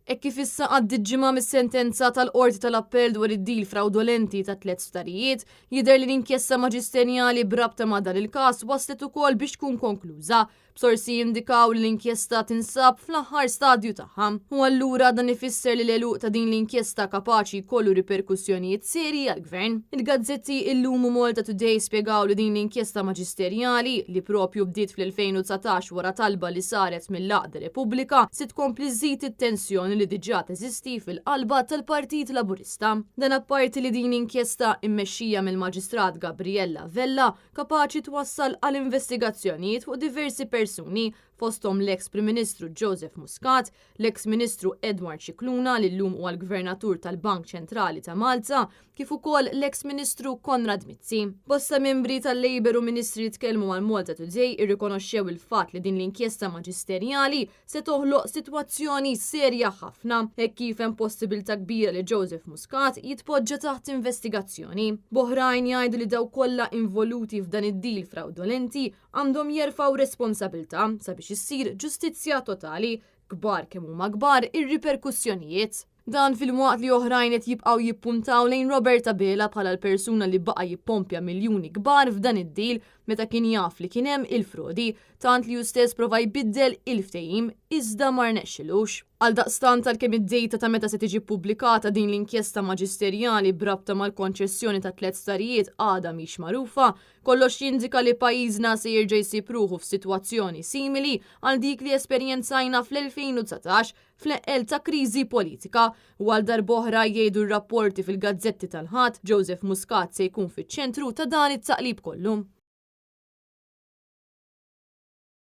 Hekk kif issa għaddiet ġimgħa mis-sentenza tal-Qorti tal-Appell dwar id-deal frawdolenti ta' tlett sptarijiet, jidher li l-inkjesta maġisterjali b'rabta ma' dan il-każ waslet ukoll biex tkun konkluża, b'sorsi jindikaw li l-inkjesta tinsab fl-aħħar stadju tagħha. U allura dan ifisser li l-għeluq ta' din l-inkjesta kapaċi jkollu riperkussjonijiet serji għall-Gvern. Il-gazzetti Illum u Malta Today spjegaw li din l-inkjesta maġisterjali, li propju bdiet fl-2019 wara talba li saret mill-għaqda Repubblika, se tkompli żżid it-tensjoni li diġà teżisti fil-qalba tal-Partit Laburista. Dan apparti li din l-inkjesta, immexxija mill-Maġistrat Gabriella Vella, kapaċi twassal għal investigazzjonijiet fuq diversi persuni, fosthom l-eks Prim Ministru Joseph Muscat, l-eks Ministru Edward Scicluna li llum huwa l-Gvernatur tal-Bank Ċentrali ta' Malta, kif ukoll l-eks Ministru Konrad Mizzi. Bosta membri tal-Labour u Ministri li tkellmu mal-Malta Today irrikonoxxew il-fatt li din l-inkjesta maġisterjali se toħloq sitwazzjoni serja ħafna hekk kif hemm possibilità kbira li Joseph Muscat jitpoġġa taħt investigazzjoni. B'oħrajn jgħidu li dawk kollha involuti f'dan id-deal frawdolenti għandhom jerfgħu responsabilità sabiex issir ġustizzja totali, kbar kemm huma kbar ir-riperkussjonijiet. Dan filwaqt li oħrajn qed jibqgħu jippuntaw lejn Robert Abela bħala l-persuna li baqa' jippompja miljuni kbar f'dan id-deal meta kien jaf li kien hemm il-frodi, tant li hu stess prova jbiddel il-ftehim iżda ma rnexxilux. Għaldaqstant għalkemm id-data ta' meta se tiġi ppubblikata din l-inkjesta maġisterjali b'rabta mal-konċessjoni ta' tlett starijiet għadha mhix magħrufa, kollox jindika li pajjiżna se jerġa' jsib ruħu f'sitwazzjoni simili għal dik li esperjenzajna fl-2019 fl-eqqel ta' kriżi politika u għal darb'oħra jgħidu r-rapporti fil-gazzetti tal-Ħadd, Joseph Muscat se jkun fiċ-ċentru ta' dan it-taqlib kollu.